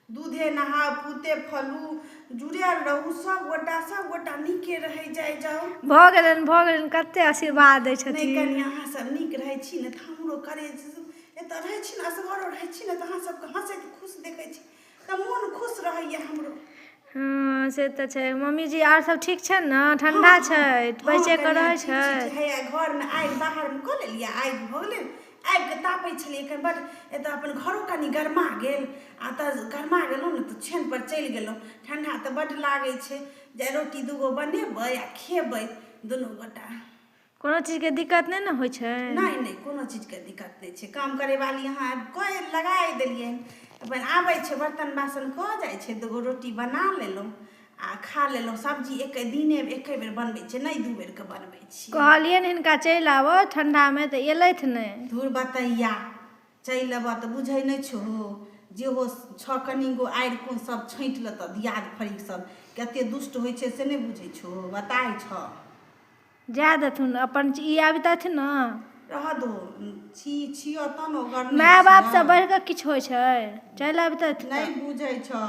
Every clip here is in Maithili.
दूधे नहाउ पूते फलू जुड़ायल रहू सभगोटा सभगोटा नीके रहै जाइ जाउ। भऽ गेलनि भऽ गेलनि कते आशीर्वाद दै नहि छथिन। कनि अहाँ सब नीक रहै छी ने तऽ हमरो करेज एतऽ रहै छी ने असगरो रहै छी ने तऽ अहाँ सबके हँसैत खुश देखै छी तऽ मोन खुश रहैया हमरो। हँ से तऽ छै मम्मीजी आर सब ठीक छै ने ठण्डा छै बचि कऽ रहै छै। हैया घरमे आगि बाहरमे कऽ लेलियै आगि भऽ गेलै आबिकऽ तापै छलियै एखन बड्ड एतऽ अपन घरो कनि गरमा गेल आ तऽ गरमा गेलहुँ ने तऽ छानिपर चलि गेलहुँ ठण्डा तऽ बड्ड लागै छै जे रोटी दूगो बनेबै आ खेबै दुनू गोटा। कोनो चीजके दिक्कत नहि ने होइ छै? नहि नहि कोनो चीजके दिक्कत नहि छै काम करैवाली अहाँ कऽ लगाए देलियनि अपन आबै छै बर्तन बासन कऽ जाइ छै दूगो रोटी बना लेलहुँ आ खा लेलहुँ सब्जी एके दिने एके बेर बनबै छियै नहि दू बेरके बनबै छियै। कहलियनि हिनका चलि आबऽ ठण्डामे तऽ एलथि नहि। धुर बतैया चलि अबऽ तऽ बुझै नहि छहो जेहो छह कनिगो आड़ि कोन सब छाँटि लेतऽ दियाद फरीक सब कते दुष्ट होइ छै से नहि बुझै छहो बताहि छह। जाए देथुन अपन ई आबितथि ने। रहऽ दो छी छियऽ तहन ओकर नहि माय बापसँ छियऽ। बढ़ि कऽ किछु होइ छै चलि अबितथि नहि बुझै छह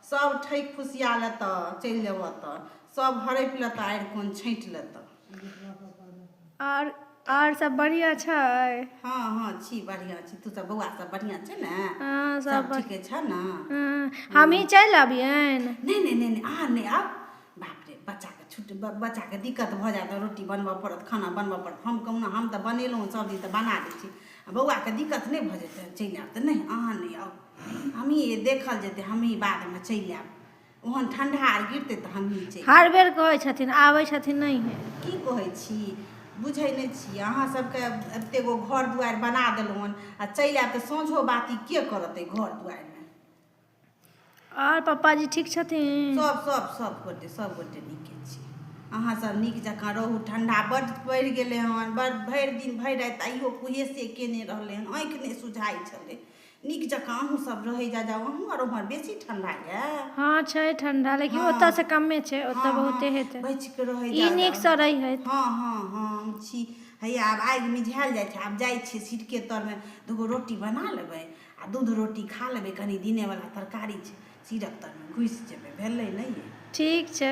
सब ठकि फुसिया लेतऽ चलि जेबऽ तऽ सब हड़पि लेतऽ आड़ि कोन छाँटि लेतऽ। आओर सब बढ़िआँ छै? हँ हँ छी बढ़िआँ छी तू सब बौआ सब बढ़िआँ छै ने? हँ सब सब ठीके छऽ ने? हँ हमही चलि अबियनि? नहि नहि नहि नहि अहाँ नहि आउ बाप रे बच्चाके छुट्टी बच्चाके दिक्कत भऽ जायत रोटी बनबऽ पड़त खाना बनबऽ पड़त हम कहुना हम तऽ बनेलहुँ सब दिन तऽ बना दै छी आ बौआके दिक्कत नहि भऽ जेतै चलि आयब तऽ नहि अहाँ नहि आउ हमहीँ देखल जेतै हमहीँ बादमे चलि आयब ओहन ठण्डा आर गिरतै तऽ हमहीँ चलि हर बेर कहै छथिन आबै छथिन नहिए। की कहै छी बुझै नहि छी अहाँ सबके एतेक गो घर दुआरि बना देलहुँ हन आ चलि आयब तऽ साँझो बाती के करत एहि घर दुआरिमे? आओर पप्पाजी ठीक छथिन? सब सब सब गोटे सब गोटे नीके छी। अहाँ सब नीक जकाँ रहू ठण्डा बड्ड पड़ि गेलै हन बड्ड भरि दिन भरि राति आइयो कुहेसे केने रहलै हन आँखि नहि सुझाइ छलै नीक जकाँ अहूँ सब रहै जा जाउ अहूँ आर उम्हर बेसी ठण्डा यऽ? हँ छै ठण्डा लेकिन ओतऽ से कमे छै ओतऽ बहुते हेतै। बचि कऽ रहै ई जा नीकसँ रहै हैत। हँ हँ हँ हम छी हैया आब आगि मिझायल जाइ छै आब जाइ छियै सिरके तरमे दूगो रोटी बना लेबै आ दूध रोटी खा लेबै कनि दिनेवला तरकारी छै सीरक तरमे घुसि जेबै भेलै नहि ये। ठीक छै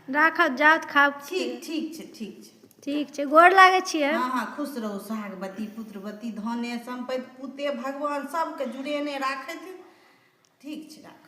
राखब जाउ खाउ। ठीक ठीक छै ठीक छै। ठीक छै गोर लागै छियै। हँ हँ खुश रहू सोहागवती पुत्रवती धने सम्पति पुते भगवान सबके जुड़ेने राखथि। ठीक छै राखू।